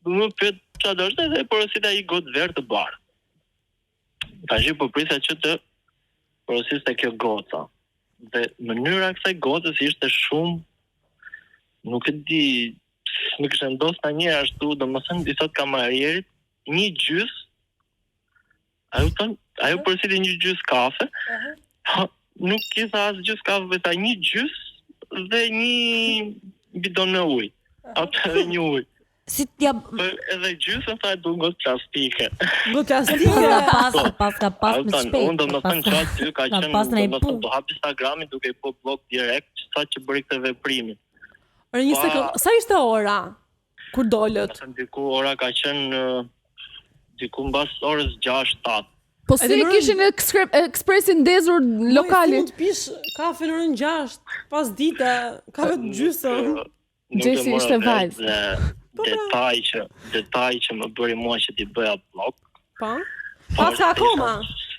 Më pyet çfarë do është dhe porosita një gotë verë të bardhë. Tash po prisja që të porosiste kjo goca. Dhe mënyra e kësaj gocës ishte shumë nuk e di, nuk ishte ndodhur ndonjëherë ashtu, domethënë i thot kamarierit një gjys Ajo thon, ajo porositi një gjys kafe. Po, nuk i tha as gjys kafe, po i tha një gjys dhe një bidon me ujë. Atë edhe një ujë. Si t'ja Po edhe gjysën tha e du në gotë plastike. Gotë plastike. Pas po. pas ka pas me shpejt. Unë do më thënë që aty ka qenë, do më thënë, do hap Instagramin duke i po bllok direkt, sa që bëri këtë veprimin. Ore një sekond, sa ishte ora? Kur dolët? Në diku ora ka qenë diku mbas orës 6-7. Po si e kishin ekspresin ndezur lokalin? Si mund të pish kafe në orën 6 pas dite, kafe të gjysëm. Gjesi ishte vajzë. Po, pra. Detaj që detaj që më bëri mua që t'i bëja bllok. Po. Pas ka akoma.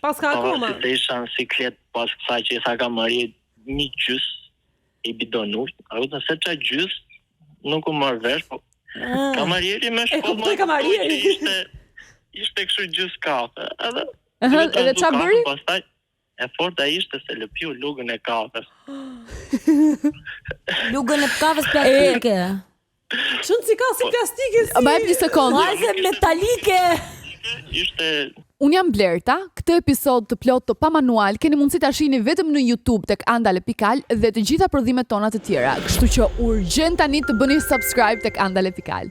Pas ka akoma. Se isha në siklet pas kësaj që i tha kamarierit një gjys i bidon ujë. A kupton se ça gjys nuk u mor vesh, po ah. kamarieri me shkollë. E kuptoi kamarieri. Ishte ishte kështu gjys kafe. Edhe Edhe edhe ça bëri? Pastaj e forta ishte se lëpiu lugën e kafes. Lugën e kafes plastike. Çon si ka si po. plastike si. Ma jep një sekondë. Vajzë metalike. Ishte Unë jam Blerta, këtë episod të plotë të pa manual keni mundësi ta shihni vetëm në YouTube tek Andale.al dhe të gjitha prodhimet tona të tjera. Kështu që urgjent tani të bëni subscribe tek Andale.al.